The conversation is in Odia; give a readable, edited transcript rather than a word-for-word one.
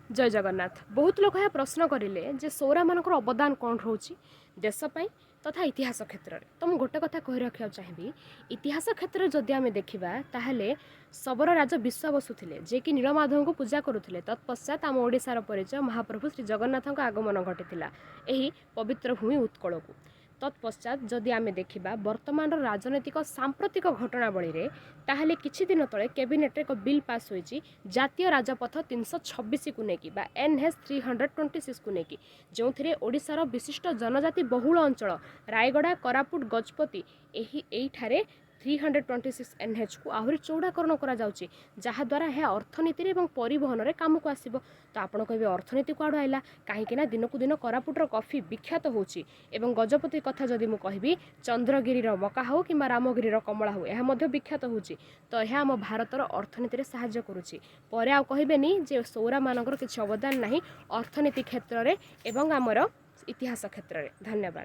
ଜୟ ଜଗନ୍ନାଥ। ବହୁତ ଲୋକ ଏହା ପ୍ରଶ୍ନ କରିଲେ ଯେ ସୌରାମାନଙ୍କର ଅବଦାନ କ'ଣ ରହୁଛି ଦେଶ ପାଇଁ ତଥା ଇତିହାସ କ୍ଷେତ୍ରରେ। ତ ମୁଁ ଗୋଟେ କଥା କହି ରଖିବାକୁ ଚାହିଁବି, ଇତିହାସ କ୍ଷେତ୍ରରେ ଯଦି ଆମେ ଦେଖିବା, ତାହେଲେ ଶବର ରାଜ ବିଶ୍ୱାବସୁ ଥିଲେ, ଯିଏକି ନୀଳମାଧବଙ୍କୁ ପୂଜା କରୁଥିଲେ। ତତ୍ପଶ୍ଚାତ ଆମ ଓଡ଼ିଶାର ପରିଚୟ ମହାପ୍ରଭୁ ଶ୍ରୀ ଜଗନ୍ନାଥଙ୍କ ଆଗମନ ଘଟିଥିଲା ଏହି ପବିତ୍ର ଭୂମି ଉତ୍କଳକୁ। ତତ୍ପଶ୍ଚାତ ଯଦି ଆମେ ଦେଖିବା ବର୍ତ୍ତମାନର ରାଜନୈତିକ ସାମ୍ପ୍ରତିକ ଘଟଣାବଳୀରେ, ତାହେଲେ କିଛି ଦିନ ତଳେ କ୍ୟାବିନେଟ୍ରେ ଏକ ବିଲ୍ ପାସ୍ ହୋଇଛି ଜାତୀୟ ରାଜପଥ 326କୁ ନେଇକି ବା NH 326କୁ ନେଇକି, ଯେଉଁଥିରେ ଓଡ଼ିଶାର ବିଶିଷ୍ଟ ଜନଜାତି ବହୁଳ ଅଞ୍ଚଳ ରାୟଗଡ଼ା, କୋରାପୁଟ, ଗଜପତି ଏଇଠାରେ 326 ଏନ୍ଏଚ୍କୁ ଆହୁରି ଚଉଡ଼ାକରଣ କରାଯାଉଛି, ଯାହାଦ୍ୱାରା ଏହା ଅର୍ଥନୀତିରେ ଏବଂ ପରିବହନରେ କାମକୁ ଆସିବ। ତ ଆପଣ କହିବେ, ଅର୍ଥନୀତି କୁଆଡ଼ୁ ଆଇଲା? କାହିଁକି ନା ଦିନକୁ ଦିନ କୋରାପୁଟର କଫି ବିଖ୍ୟାତ ହେଉଛି ଏବଂ ଗଜପତି କଥା ଯଦି ମୁଁ କହିବି, ଚନ୍ଦ୍ରଗିରିର ମକା ହେଉ କିମ୍ବା ରାମଗିରିର କମଳା ହେଉ, ଏହା ମଧ୍ୟ ବିଖ୍ୟାତ ହେଉଛି। ତ ଏହା ଆମ ଭାରତର ଅର୍ଥନୀତିରେ ସାହାଯ୍ୟ କରୁଛି। ପରେ ଆଉ କହିବେନି ଯେ ସୌରାମାନଙ୍କର କିଛି ଅବଦାନ ନାହିଁ ଅର୍ଥନୀତି କ୍ଷେତ୍ରରେ ଏବଂ ଆମର ଇତିହାସ କ୍ଷେତ୍ରରେ। ଧନ୍ୟବାଦ।